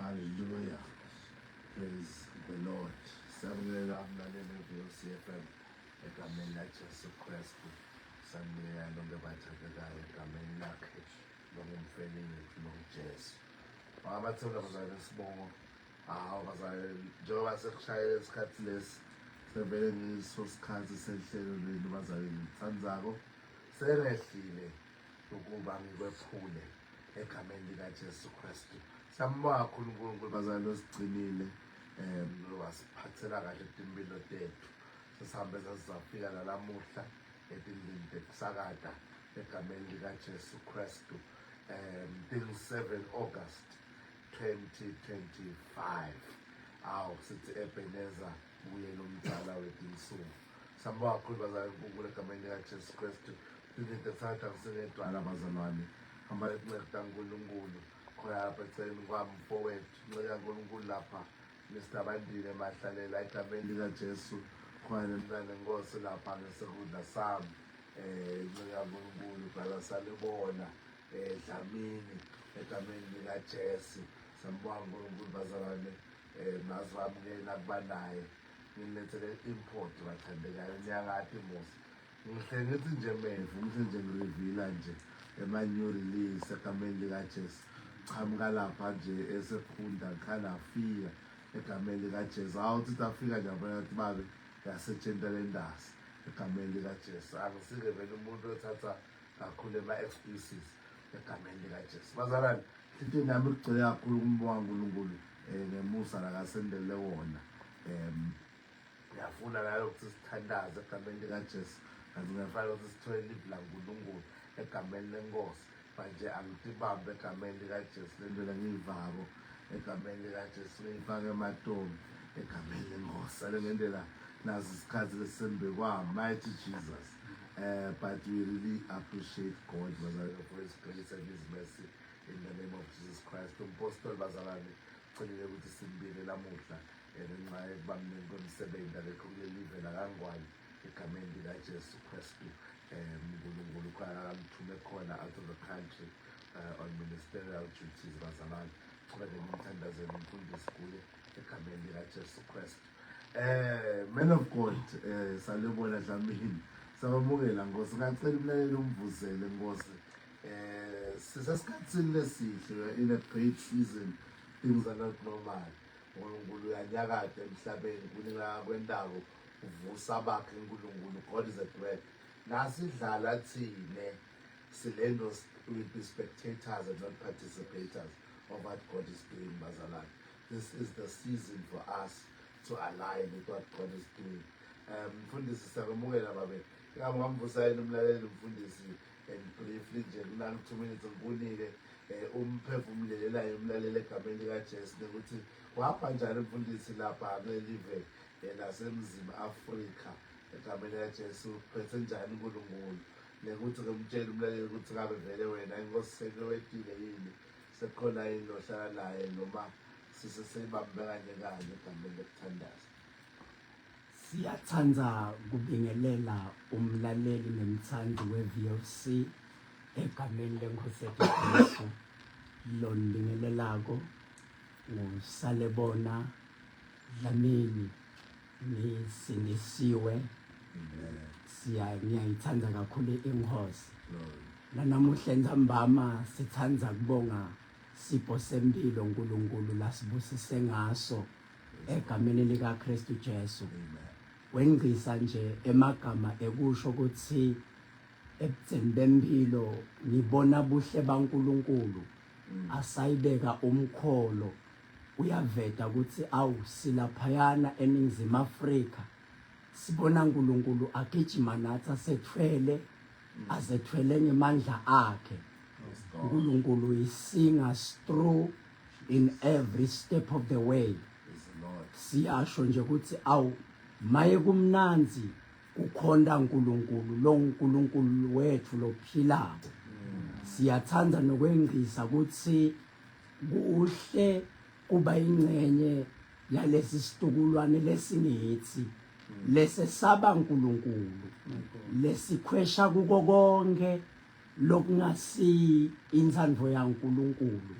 Hallelujah. Praise the Lord. Siyabingelela mlaleli VOC FM egameni laJesu Kristu. Sanibingelela nonke bathandekayo egameni lakhe longumfeli wethu longuJesu. Abathemba bazalwane sibongo. Hawu bazalwane njengoba sekushayele isikhathi lesi sevele ngiso sikhathi sehlelo lwenu bazalwane ngithandzako. Sengehlile ukuba ngikwephule egameni likaJesu Kristu. Siyambonga kakhulu uNkulunkulu bazalwane osigcinile um wasiphathela kahle timpilo tethu. Sesihambe sasizafika nalamuhla etindlini tekusakata egameni likaJesu Kristu. Um 7 August 2025. Awu sithi Ebenezer kuye lomdala wetinsuku. Siyambonga kakhulu bazalwane uNkulunkulu egameni likaJesu Kristu. Into ethatha ngisingedwala bazalwane. Hamba lenceda uNkulunkulu khona lapha eceleni kwami mfowethu nceka uNkulunkulu lapha Mr Bandile Mahlalela egameni likaJesu khona nemntwana enkosi lapha ngesekudla sami eh nceka uNkulunkulu brother salibona eh Dlamini egameni likaJesu sambonga uNkulunkulu bazalwane eh mazwamukela kuba naye ngilethele import bathandekayo niyangati musa ngihle ngithi nje mevu ngihle nje ngirivila nje ema-new release egameni likajesu chamuka lapha nje esekhunda ngikhanda afika egameni likajesu awu uthi afika nje abona ukuthi babe yasetshenta le ndasi egameni likajesu angisike vele umuntu othatha kakhulu ema-excuses egameni likajesu bazalwane inhlitiyweni yami igcwele kakhulu kumbonga unkulunkulu um ngemusa lakasendele wona um ngiyafuna nalokuthi sithandaze egameni likajesu kanti ngiyafanele ukuthi sithole livi lankulunkulu egameni lenkosi manje angitibambe egameni likajesu le nto lengiyivako egameni likajesu ngiyifake ematomi egameni lenkosi ale ngendlela nazi isikhathi lesisembekwami mighty jesus uh, but we really appreciate god bazalwane for his grace and his mercy in the name of jesus christ umpostoli bazalwane ucelile ukuthi simbike lamuhla ngenxa yokuba mningi kwemisebenzi akekho kuleli live lakangwane egameni likajesu kristu um unkulunkulu khona akamthume khona out of the country uh, on ministerial duties bazalwane qhubeke nimthandazele umfundisi kuye egameni likajesu kristu eh man of god eh salibona dlamini sabamukela nkosi ngacela umlaleli umvuzele nkosi eh sisesikhathini lesihle in a great season things are not normal uNkulunkulu uyanyakada emhlabeni kuningi akwentako uvusa abakhe uNkulunkulu God is at work nasidlala thine silendo will be spectators and not participators of what God is doing bazalwane this is the season for us to align with what God is doing um mfundisi siyakwemukela babe ingabe ungamvusa yini umlaleli mfundisi and briefly nje kunani 2 minutes ngikunike eh, umphefumulelelayo umlaleli egameni likaJesu nokuthi wahamba njani mfundisi lapha kulelive eh, lasemzini Afrika egameni likaJesu uphethe njani uNkulunkulu nekuthi ke umtshele umlaleli ukuthi ngabe vele wena inkosi sekewetile yini sekukhona yini lohlala naye noma siseseyibambe kanye kanye egameni lokuthandaza Siyathanda kubingelela umlaleli nemthandi we-VOC egameni lenkosi yethu Jesu lonibingelelako nguSalebona Dlamini ngisindisiwe siya ngiyayithanda kakhulu inkosi nanamuhla ntambama sithanda kubonga sipho sempilo uNkulunkulu lasibusise ngaso egameni likaKristu Jesu wengcisa nje emagama ekusho ukuthi ebudzeni bempilo ngibona buhle baNkulunkulu mm. asayibeka umkholo uyaveta ukuthi awu silaphayana eNingizimu Afrika sibona uNkulunkulu agijima nathi asethwele mm. azethwele ngemandla akhe uNkulunkulu isinga through in every step of the way siyasho nje ukuthi awu maye kumnanzi kukhonta uNkulunkulu lo uNkulunkulu wethu lophilako siyathanda nokwengcisa ukuthi kuhle kuba ingcenye yalesi situkulwane lesingithi lesesaba uNkulunkulu lesikhwesha kuko konke lokungasi intsandvo yaNkulunkulu.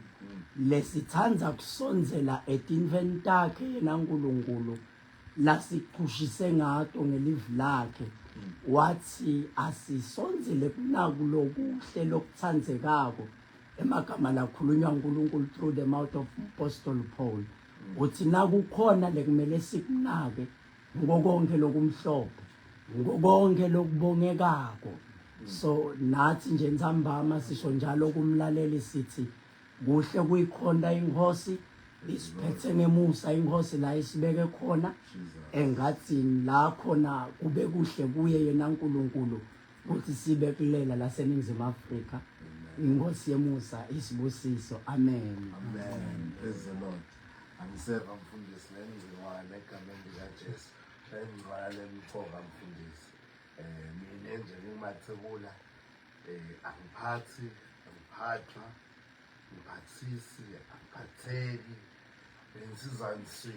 Lesitsandza kusondzela etintfweni takhe yena Nkulunkulu lasichushise ngato ngelivi lakhe watsi asisondzele kunaku lokuhle lokutsandzekako emagama lakhulunywa uNkulunkulu through the mouth of Apostle Paul uthi nakukhona lekumele sikunake ngokonke lokumhlophe ngokonke lokubongekako so nathi nje ntsambama sisho njalo kumlaleli sithi kuhle kuyikhonta inkosi isiphethe ngemusa inkosi la isibeke khona engathini la khona kube kuhle kuye yena uNkulunkulu ukuthi sibe kulela laseNingizimu Afrika inkosi yemusa isibusiso amen amen praise the lord angiseva mfundisi lengciwane egameni likaJesu lengciwane lemcoka mfundisi eh mina nje ngimathebula eh angiphathi angiphathwa ngiphathisi angiphatheki bensizansi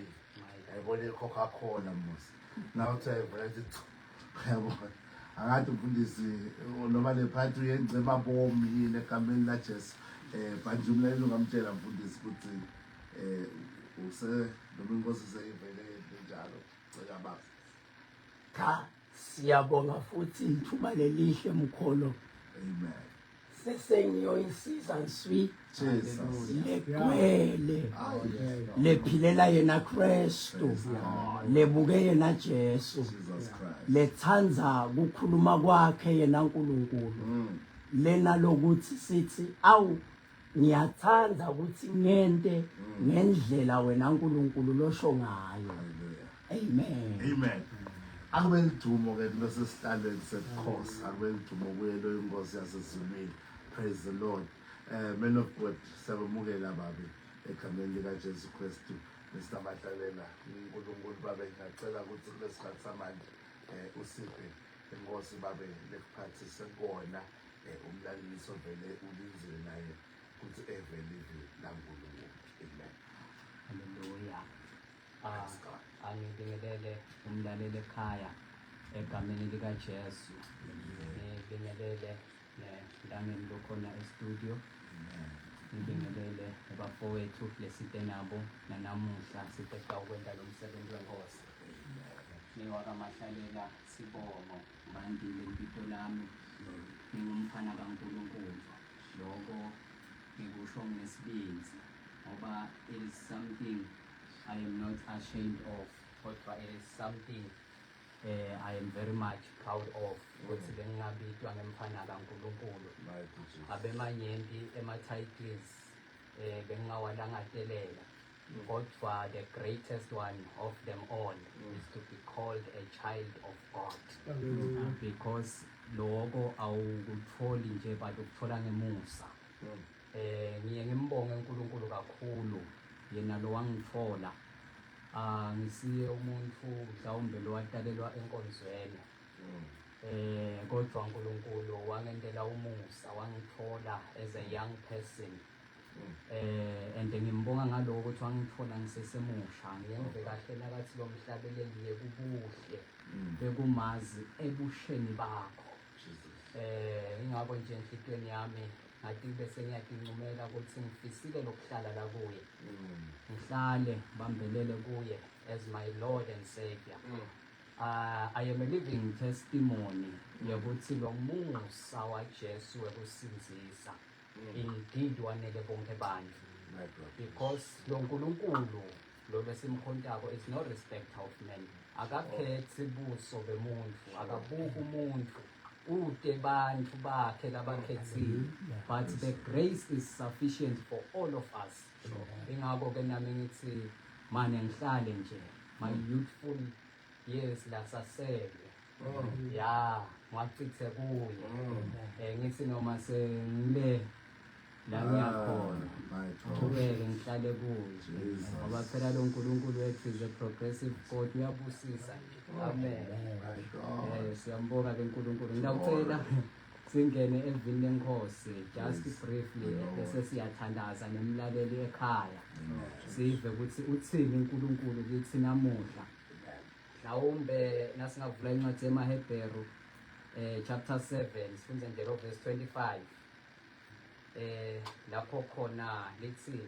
yayibona ikhokha khona musi nawuthi ayivula ithi chu yabona angathi mfundisi noma le phathi uyenze emabomi yini egameni laJesu eh but nje umlaleli ungamtshela mfundisi ukuthi eh use noma inkosi seyivele njalo cela baba cha Siyabonga futhi ithuba lelihle mkholo. Amen. Sesengiyoyisiza nswi Jesus. legcwele lephilela yena Kristu lebuke yena Jesu Jesus Christ. lethanda kukhuluma kwakhe yena uNkulunkulu lena lokuthi sithi awu ngiyathanda ukuthi ngente ngendlela wena uNkulunkulu losho ngayo Hallelujah. amen Amen. Akube lidumo ke kulesihlalweni sebukhosi, akube lidumo kuye lo inkosi yasezulwini. Praise the Lord. Eh man of God, siyabamukela babe egameni lika Jesu Kristu. Mr. Mahlalela, uNkulunkulu babe ngiyacela ukuthi kulesikhathi samanje eh usiphe inkosi babe lekuphathise kona eh umlaleliso vele ulinzile naye ukuthi eve livi laNkulunkulu. Amen. Haleluya. Praise God. Angibingelele umlaleli ekhaya egameni likaJesu. Ngibingelele nendangeni lokhona e-studio. Ngibingelele abafowethu lesite nabo nanamuhla site ukwenta lo msebenzi wenkosi. Ngiwakamahlalela sibongo bandile impilo lami ngingumfana kaNkulunkulu. Lokho ngikusho ngesibindi ngoba it is something I am not ashamed of kodwa it is something I am very much proud of ukuthi bengingabitwa ngemfana kaNkulunkulu Mighty Jesus. abemanyenti ema-titles bengingawalangatelela kodwa the greatest one of them all is to be called a child of God because lokho awukutholi nje but ukuthola ngemusa ngiye ngimbonge uNkulunkulu kakhulu yena lo wangithola ah ngisiye umuntu mhlawumbe lo watalelwa enkonzweni kodwa uNkulunkulu wangentela umusa wangithola as a young person and ngimbonga ngaloko ukuthi wangithola ngisesemusha ngiyenze kahle nakathi lo mhlabeleli yekubuhle bekumazi ebusheni bakho ingakho nje enhlitweni yami ngathi bese ngiyatincumela ukuthi ngifisile lokuhlala la kuye ngihlale bambelele kuye as my Lord and Savior I am a living testimony yokuthi lo musa waJesu wekusindzisa indeed wanele bonke bantu My God. because lo nkulunkulu lo lesimkhontako is no respecter of men akakhethi buso bemuntu akabuki umuntu ute bantu bakhe labakhethile but the grace is sufficient for all of us ingakho ke nami ngithi mane ngihlale nje my youthful years lasasele ya ngwachithe kuye ngithi noma sengile la ngiyakhona My God. qhubeke ngihlale kuye Jesus. ngoba phela lo nkulunkulu wethu is a progressive God uyabusisa nje amen My God. Siyambonga ke uNkulunkulu ngiyacela singene evini lenkosi just briefly bese siyathandaza nemlaleli ekhaya sive ukuthi uthini uNkulunkulu kithi namuhla mhlawumbe nasingavula incwadi yemaHebheru chapter 7 sifunde nje lo verse 25. Eh lapho khona lithi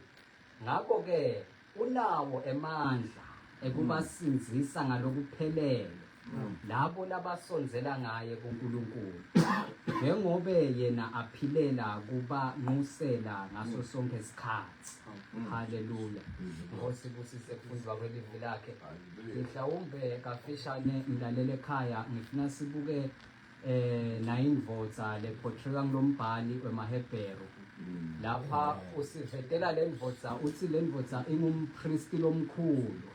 ngakho ke unawo emandla ekubasindzisa ngalokuphelele labo labasondzela ngaye kuNkulunkulu njengobe yena aphilela kubanxusela ngaso sonke isikhathi. Haleluya. Nkosi busise kufundwa kwelivi lakhe. Mhlawumbe kafishane mlaleli ekhaya ngifuna sibuke eh nayindvodza lephotreka ngulombhali wemaHebheru lapha usivetela lendvodza uthi lendvodza ingumpristi lomkhulu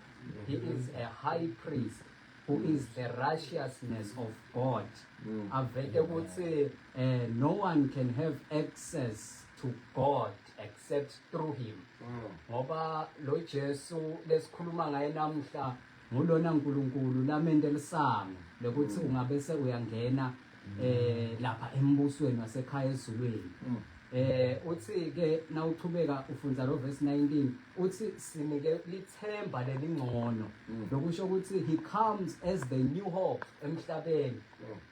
he is a high priest who is the righteousness of God avete ukuthi eh, no one can have access to God except through him ngoba lo Jesu lesikhuluma ngaye namhla ngulona uNkulunkulu lamente lisango lokuthi mm. ungabese uyangena eh lapha embusweni wasekhaya ezulwini mm. eh uthi ke nawuchubeka ufundza lo verse 19 uthi sinike lithemba lelingcono mm. lokusho ukuthi he comes as the new hope emhlabeni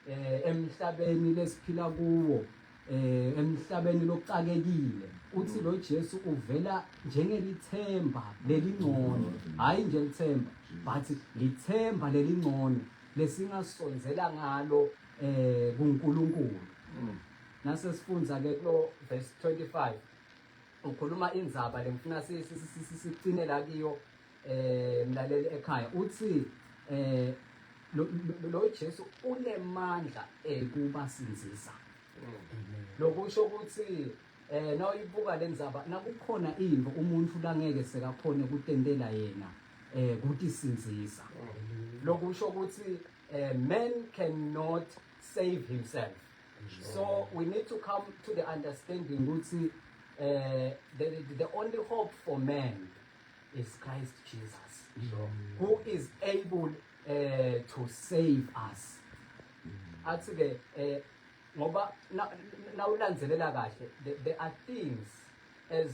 eh emhlabeni lesiphila kuwo eh emhlabeni loxakekile uthi lo Jesu uvela njengelithemba lelingcono hayi nje lithemba but lithemba lelingcono lesingasondzela ngalo eh kuNkulunkulu nase sifundza ke kulo verse 25 ukhuluma indzaba lengifuna sicine la kiyo eh mlaleli ekhaya uthi eh lo Jesu unemandla ekubasindzisa lokusho ukuthi eh nawuyibuka lendzaba nakukhona into umuntu langeke sekakhona ukutentela yena eh kutisindzisa lokusho ukuthi eh, man cannot save himself so we need to come to the understanding ukuthi eh the only hope for man is Christ Jesus sure. who is able to save us athi ke eh ngoba nawulandzelela kahle there are things as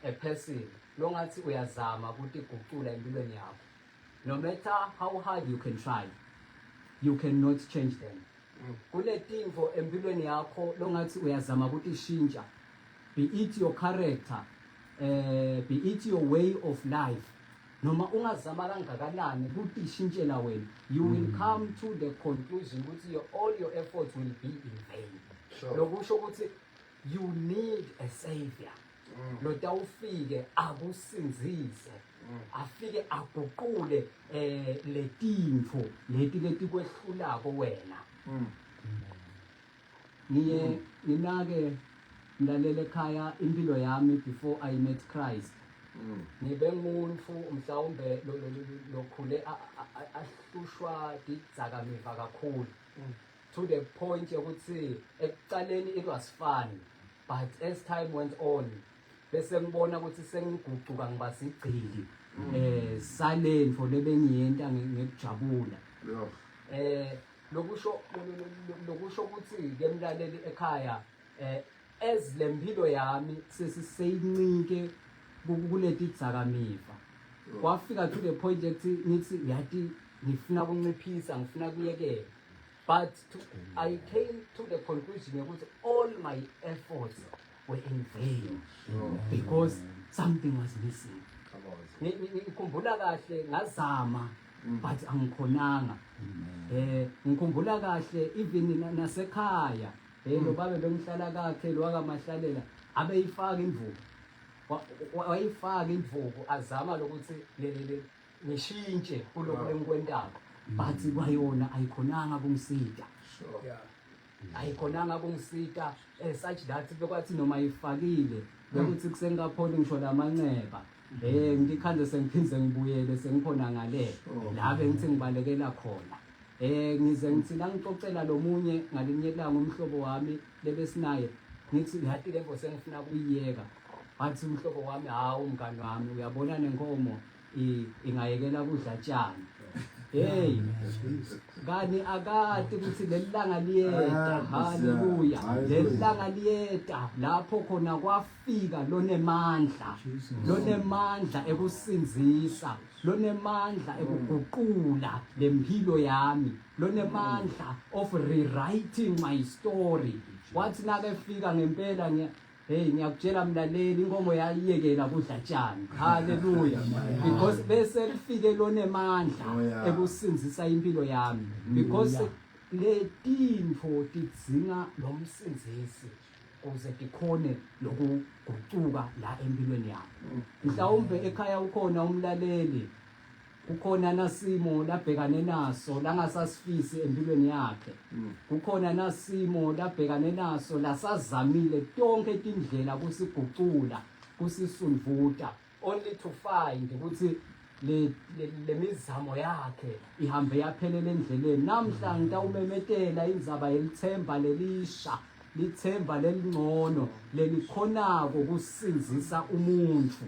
a person longathi uyazama ukuthi gucula empilweni yakho no matter how hard you can try you cannot change them kunetinto empilweni yakho longathi uyazama ukuthi ishintsha be it your character eh be it your way of life noma ungazama kangakanani ukuthi ishintshela wena you will come to the conclusion ukuthi your, all your efforts will be in vain Sure. lokusho ukuthi you need a savior lotawufike akusindzise afike aguqule eh letintfo leti letikwehlulako wena ngiye nginake ngilalele ekhaya impilo yami before I met Christ ngibe ngumuntu mhlawumbe lokhule ahlushwa tidzakamiva kakhulu to the point yokuthi ekuqaleni it was fun but as time went on bese ngibona ukuthi sengigucuka ngiba sigcili eh salentfo lebengiyenta ngekujabula eh lokusho lokusho ukuthi ke mlaleli ekhaya eh as lempilo yami sesiseyincike kuleti dzakamiva kwafika to the point ekuthi ngithi yathi ngifuna kunciphisa ngifuna kuyekela but to, I came to the conclusion yokuthi all my efforts were in vain because something was missing ngikhumbula kahle ngazama but angikhonanga eh ngikhumbula kahle even nasekhaya eh lo babe bengihlala kakhe lo wakamahlalela abeyifaka imvubu wayifaka imvubu azama lokuthi le ngishintshe kulokhu lengikwentako but kwayona ayikhonanga kungisita Sure. ayikhonanga kungisita eh, such that bekwathi noma ifakile bekuthi kusengapholi ngisho lamanceba eh ngikhanze sengiphinze ngibuyele sengikhona ngale la bengithi ngibalekela khona eh ngize ngithi la ngixoxela lomunye ngalinye ilanga umhlobo wami lebesinaye ngithi yathi lento sengifuna kuyiyeka wathi umhlobo wami hawu umngani wami uyabona nenkomo ingayekela kudla tshani hey kani akati ukuthi leli langa liyeta Ah, haleluya Hallelujah. leli langa liyeta lapho khona kwafika lonemandla lonemandla ekusindzisa lonemandla ekuguqula lempilo yami lonemandla of rewriting my story Wathi nakefika ngempela ngiya Hey ngiyakutshela mlaleli inkomo yayiyekela kudla tshani. Hallelujah. Because bese lifike lonemandla Oh, yeah. ekusindzisa impilo yami. Because letintfo tidzinga lomsindzisi kuze tikhone lokugucuka la empilweni yakho. Mhlawumbe ekhaya ukhona umlaleli kukhona nasimo labhekane naso langasasifisi empilweni yakhe kukhona nasimo labhekane naso lasazamile tonke tindlela kusigucula kusisundvuta only to find ukuthi le lemizamo yakhe ihambe yaphelela endleleni namhla ngitawumemetela indzaba yelithemba lelisha lithemba lelingcono lelikhonako kusindzisa umuntu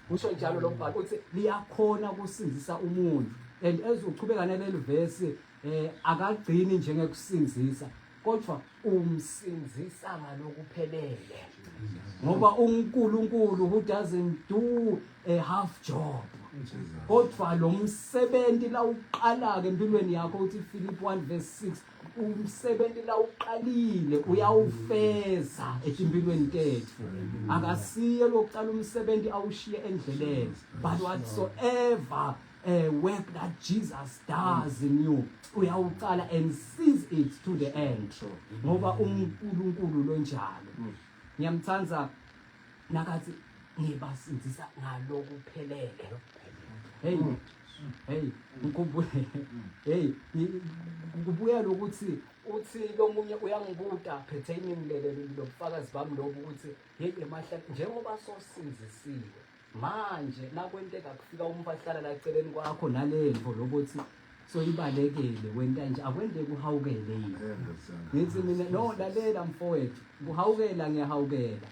Usho njalo lo mbhalo uthi liyakhona ukusindzisa umuntu and as uchubeka naleli verse eh akagcini njengekusindzisa kodwa umsindzisa ngalokuphelele ngoba uNkulunkulu who doesn't do a half job kodwa lo msebenzi lawuqala ke empilweni yakho uthi Philip 1 verse 6 umsebenzi lawuqalile uyawufeza etimpilweni tethu akasiye lokuqala umsebenzi awushiye endleleni but whatsoever uh, work that Jesus does in you uyawuqala and sees it to the end ngoba uNkulunkulu lonjalo ngiyamthanda nakathi ngibasindzisa ngalokuphelele hey hey ngikhumbule hey kubuya lokuthi uthi lomunye uyangibuta pertaining lele lobufakazi bami lobu ukuthi hey emahla njengoba sosinzisiwe manje nakwenteka kufika umfahlala la eceleni kwakho nalento lokuthi soyibalekele wenta nje akwenteki uhawukele yini ngithi mina no lalela mfowethu kuhawukela ngiyahawukela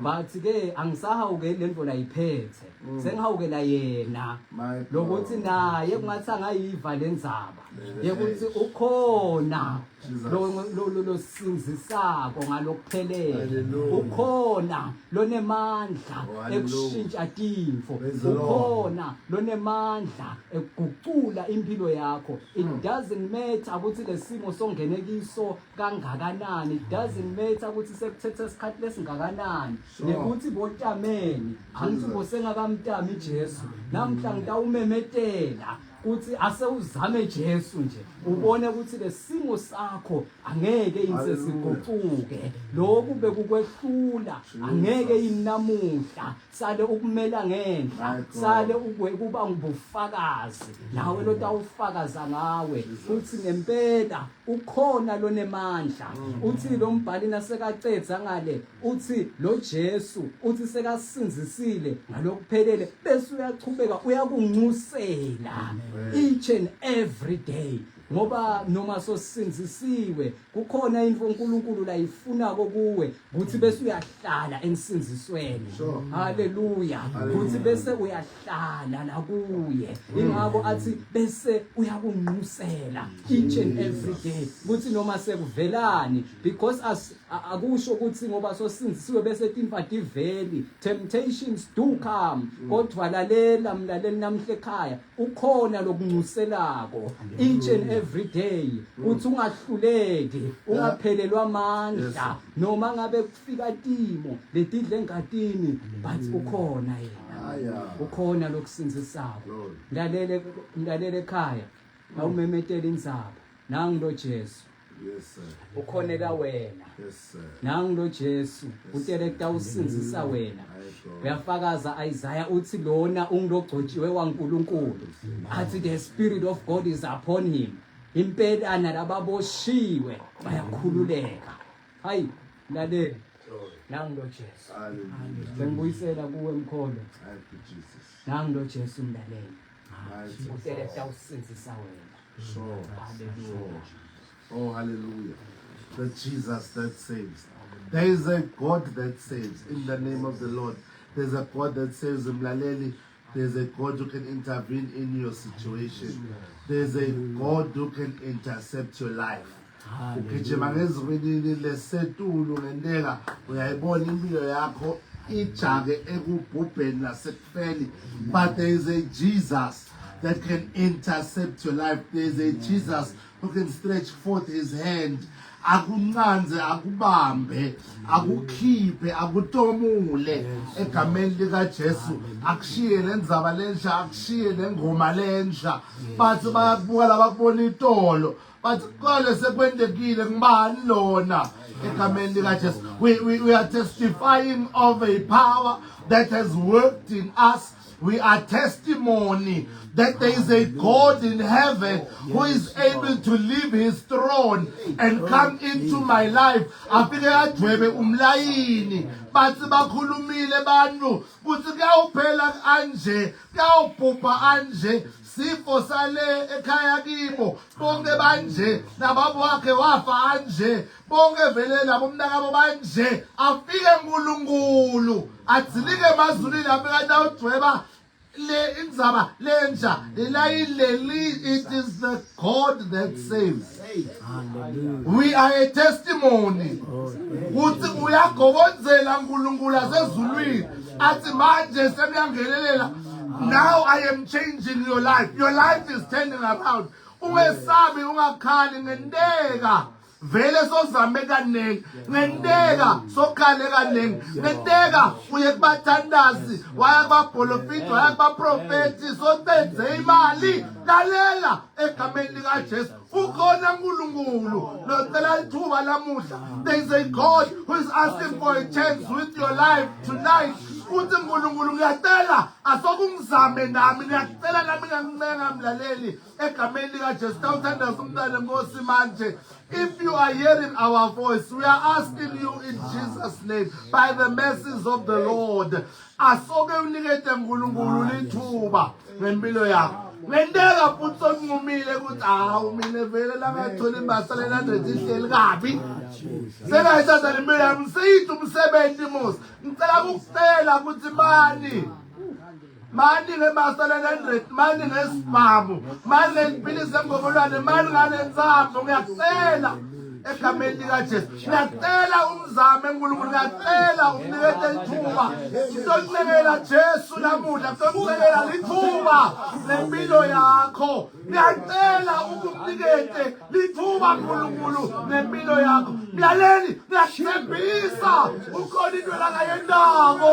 but ke angisahawukeli lento la iphethe sengihawukela yena My God. lokuthi naye kungathi angayiva lenzaba yekuthi ukhona Jesus. lo lo- lo- losinzisako ngalokuphelele Hallelujah. ukhona lonemandla Oh, hallelujah. ekushintsha tintfo Praise the Lord. ukhona lonemandla ekugucula impilo yakho it doesn't matter ukuthi lesimo songene kiso kangakanani it doesn't matter ukuthi sekuthethe isikhathi lesingakanani nekuthi botameni angithi bosengakamtami Jesu namhla ngitawumemetela uthi asewuzame Jesu nje ubone ukuthi lesimo sakho angeke inse siguquke lokhu bekukwehlula angeke inamuhla sale ukumela ngenhla sale ukuba ngubufakazi nawe lotawufakaza ngawe futhi ngempela ukhona lonemandla uthi lo mbhali nasekacedza ngale uthi lo Jesu uthi sekasinzisile ngalokuphelele bese uyachubeka uyakunxusela each and every day ngoba noma sosinzisiwe kukhona into uNkulunkulu layifunako kuwe ukuthi bese uyahlala ensinzisweni haleluya ukuthi bese uyahlala la kuye ingakho athi bese uyakunxusela each and every day ukuthi noma sekuvelani because as akusho ukuthi ngoba sosinzisiwe bese timfa tiveli temptations do come kodwa lalela mlaleli namhla ekhaya ukhona lokunxuselako each and every day uthi ungahluleki ungaphelelwa amandla noma ngabe kufika timo letidle engatini but ukhona yena ukhona lokusinzisako mlalele mlalele ekhaya awumemetela indzaba nangu lo Jesu Yes sir. Ukhonela wena. Yes sir. Nangu lo Jesu utele kutawusindzisa wena. Uyafakaza Isaiah uthi lona ungilogcotshiwe waNkulunkulu. Athi the spirit of God is upon him. Impela nalababoshiwe bayakhululeka. Hayi lalela. Nangu lo Jesu. Hallelujah. Sengibuyisela kuwe mkholo. Thank you Jesus. Nangu lo Jesu mlaleli. Mighty Utele God. kutawusindzisa wena. Sure. Hallelujah. Sure. Oh, hallelujah. The Jesus that saves. There is a God that saves in the name of the Lord. There's a God that saves Mlaleli. There's a God who can intervene in your situation. There's a God who can intercept your life. Ugijima ngezibinini lesetulu ngenteka uyayibona impilo yakho ijake ekubhubheni nasekufeni but there is a Jesus that can intercept your life. There is a Jesus who can stretch forth his hand. Akuncanze akubambe akukhiphe akutomule egameni likaJesu akushiye lenzaba lensha akushiye lengoma lensha bathi bayakubuka labakubona itolo bathi kole sekwendekile ngibani lona egameni likaJesu we, we, we are testifying of a power that has worked in us We are testimony that there is a God in heaven who is able to leave his throne and come into my life. Afike adwebe umlayini bathi bakhulumile bantu kuthi kuyawuphela anje kuyawubhubha anje sifo sale ekhaya kibo bonke banje nababo wakhe wafa anje bonke vele labo mntakabo banje afike uNkulunkulu adzilike emazulwini afike atawudweba le indzaba lenja lelayini leli it is the God that saves we are a testimony kuthi uyagokonzela uNkulunkulu asezulwini athi manje sekuyangenelela now I am changing your life your life is turning around ungesabi ungakhali ngenteka vele sozame kaningi ngenteka sokhale kaningi ngenteka uye kubathandazi waya kubabholofidi waya kubaprofethi socedze imali lalela egameni likajesu ukhona unkulunkulu locela lithuba lamuhla there is a god who is asking for a chance with your life tonight uthi nkulunkulu ngiyacela asokungizame nami ngiyacela nami ngiyancenga mlaleli egameni likaJesu tawuthandaza umntwana Nkosi manje if you are hearing our voice we are asking you in Jesus name by the mercies of the Lord asoke unikete uNkulunkulu lithuba ngempilo yakho ngenteka futhi sonqumile ukuthi hawu mina vele langathola imbasa le-100 ihleli kabi sengayithatha le mpilo yami seyithi umsebenzi musa ngicela kukucela ukuthi mani mani ngemasala 100 mani ngesibhamu mani ngempilisi emgobolwane mani ngale nsambo ngiyakucela egameni likaJesu ngiyacela umzame uNkulunkulu ngiyacela umnikete ithuba ngizocela Jesu namuhla ngizocela lithuba lempilo yakho ngiyacela ukumnikete lithuba uNkulunkulu nempilo yakho mlaleli ngiyakuthembisa ukhona into lakayendako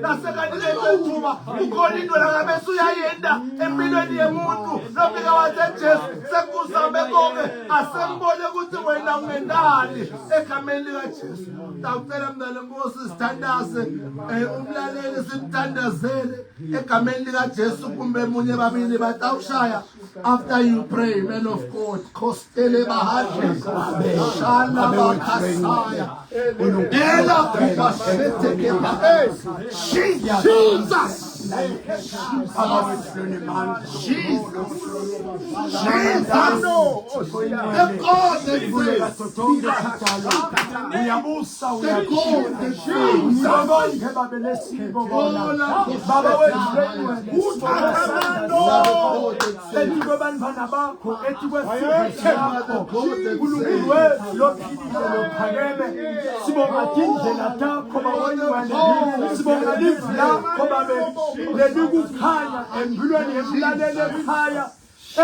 nasekanikete ithuba ukhona into lakabese uyayenda empilweni yemuntu lofika wathe Jesu sekuzame konke asengibone ukuthi wena ungendani egameni likaJesu ngicela mntana Nkosi sithandaze eh, umlaleli simthandazele egameni likaJesu kumbe munye babili batawushaya after you pray man of God kostele bahadle shala bakasaya ela kubasheteke Jesus Jesus Jesus the God that uyabusa uyabusa babe lesibo baba wethu etikwebantwana bakho etikwesizwe sakho nkulunkulu wethu lophilile lophakeme sibonga tindlela takho bawoyiwele sibonga livi lakho babe lelikukhanya empilweni yemlaleli ekhaya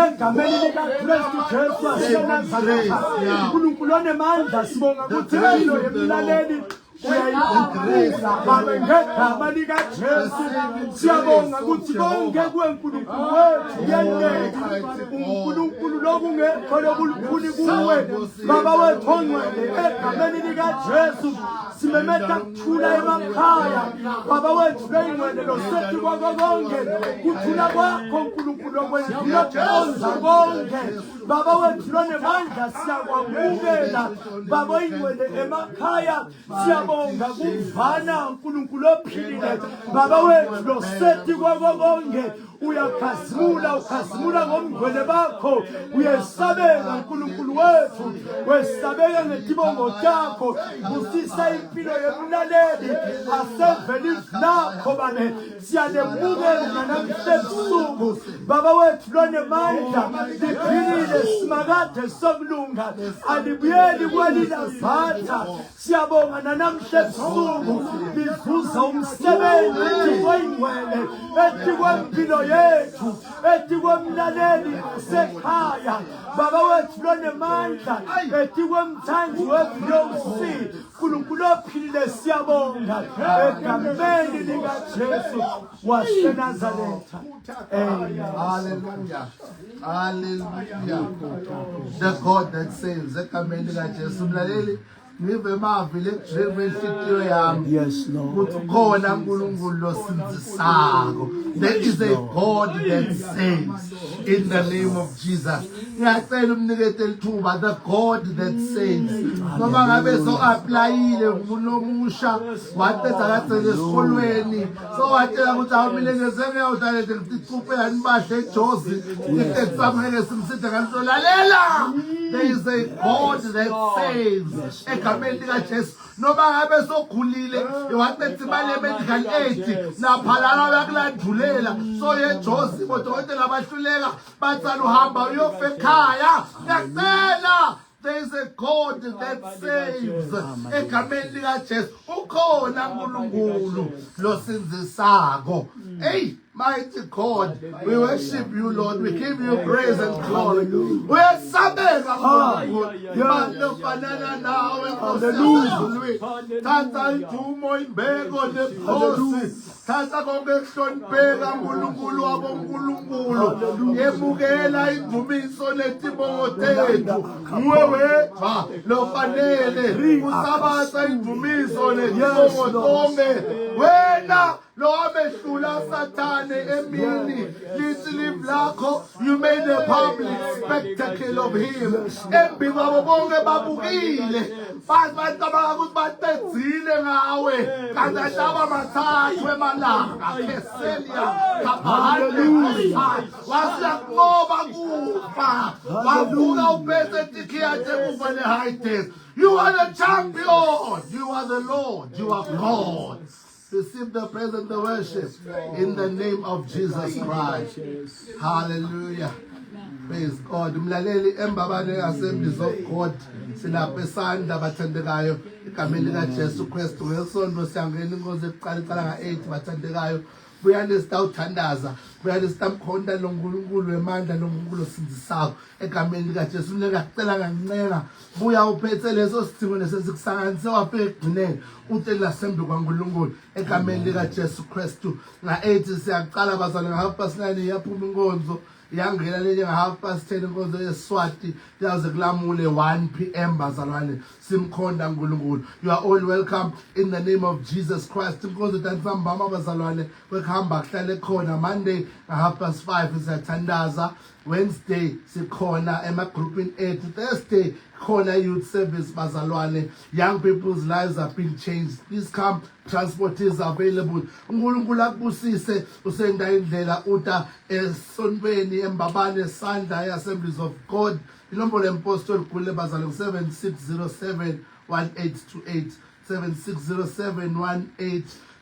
egameni likaKristu Jesu waseNazaretha uNkulunkulu onemandla sibonga ukuthi impilo yemlaleli uyayiguqula babe ngegama likaJesu siyabonga ukuthi konke kwenkulunkulu wethu kuyenteka uNkulunkulu lokungekho lokulukhuni kuwe baba wethu ongcwele egameni likaJesu simemeta kuthula emakhaya baba wethu leyingcwele losethi kwako konke kuthula kwakho nkulunkulu okwendlula kuqonda konke baba wethu lonemandla siyakwamukela baba oyingcwele emakhaya siyabonga kuvana nkulunkulu ophilile baba wethu losethi kwako konke uyakhazimula ukhazimula ngomngcwele bakho uyesabeka nkulunkulu wethu wesabeka ngetibongo takho busisa impilo yemlaleli asevele izwi lakho babe siyalemukela nanamhla ebusuku baba wethu lonemandla liphilile simakade sokulunga alibuyeli kwelilazatha Siyabonga nanamhla ebusuku lizuza umsebenzi ethi kweyingcwele ethi kwempilo yethu etikwemlaleli asekhaya baba wethu lonemandla etikwemthandi we-VOC Nkulunkulu ophilile siyabonga egameni likaJesu waseNazaretha. Amen. Hallelujah. Hallelujah. The God that saves egameni likaJesu mlaleli ngive emavi lekujeva inhlitiyo yami. Yes, Lord. Ukuthi ukhona uNkulunkulu losindzisako. There is a God that saves in the name of Jesus. Ngiyacela umnikete lithuba the God that saves. Noma ngabe so applyile umuntu omusha waqeda kagcina esikolweni so watshela ukuthi awu mina nje sengiyawudlala nje ngicuphe yanibahle ejozi i-exam ngeke simside ngalutho lalela there is a God that saves egameni likaJesu noma ngabe sogulile waqeda imali ye-medical aid naphalala uyakulandulela so yejozi bodokotela bahluleka batsala uhamba uyofa ekhaya ngiyacela There is a God that saves. Egameni likaJesu ukhona uNkulunkulu losindzisako. Hey, mighty God, we worship you Lord. We give you praise and glory. Uyesabeka uNkulunkulu. Manje fanana nawe Nkosi yasezulwini. Thatha idumo imbeko nebukhosi. Thatha konke kuhlonipheka uNkulunkulu wabonkulunkulu. Yemukela indumiso netibongo tethu. Nguwe wedwa lofanele usabatha indumiso netibongo tonke. Wena lo wamehlula Sathane emini lithi live lakho you made a public spectacle of him. Embi kwabo bonke babukile. Bathi bacabanga ukuthi baqedzile ngawe kanti ahlaba mathathu emalanga keselia haleluya wasiyakunqoba kufa wavuka uphethe tikhiya tekufa ne-high You are the champion. You are the Lord. You are God. Receive the praise and the worship in the name of Jesus Christ. Hallelujah. Praise God. Mlaleli embabane Assemblies of God silapha esandla bathandekayo egameni likaJesu Kristu ngesonto siyangena inkonzo ekuqala iqala nga-8 bathandekayo buyani sitawuthandaza buyani sitamkhonta lo nkulunkulu wemandla lo nkulunkulu osindisako egameni likaJesu mina ngakucela ngancenga buya uphethe leso sidingo lesesikusanganise wafika ekugcineni ute lasembi kwaNkulunkulu egameni likaJesu Kristu nga-8 siyaqala bazalwane nga-half past 9 iyaphuma inkonzo yangena lenye nga-half past 10 inkonzo yeswati yaze kulamule 1 p.m bazalwane simkhonda uNkulunkulu you are all welcome in the name of Jesus Christ inkonzo dansambama bazalwane kwekuhamba kuhlale khona Monday nga-half past 5 siyathandaza Wednesday sikhona emagroupini ethu Thursday khona youth service bazalwane young people's lives are being changed please come transport is available uNkulunkulu akubusise usenda indlela uta esontweni embabane sandla Assemblies of God inombolo yempostoli gule bazalwane 7607 1828 7607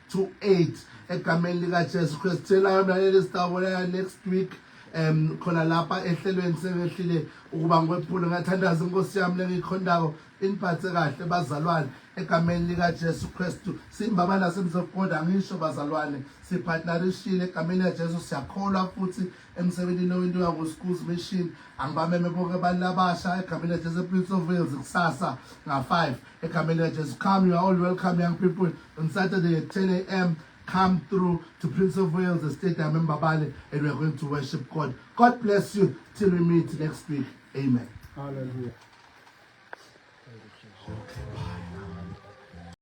1828 egameni likaJesu Kristu thela mlaleli sitawubonana next week um khona lapha ehlelweni sengehlile ukuba ngikwephule ngathandaza inkosi yami lengiyikhondayo iniphathe kahle bazalwane egameni likaJesu Kristu simbabana semzoqonda ngisho bazalwane sipartnerishile egameni likaJesu siyakholwa futhi emsebenzini owentiwa ku-schools mission angibameme bonke abantu abasha egameni likaJesu ePrince of Wales kusasa nga-5 egameni likaJesu come you are all welcome young people on Saturday at 10 a.m come through to Prince of Wales the stadium in Mbabane and we are going to worship God. God bless you till we meet next week. Amen. Hallelujah. Okay.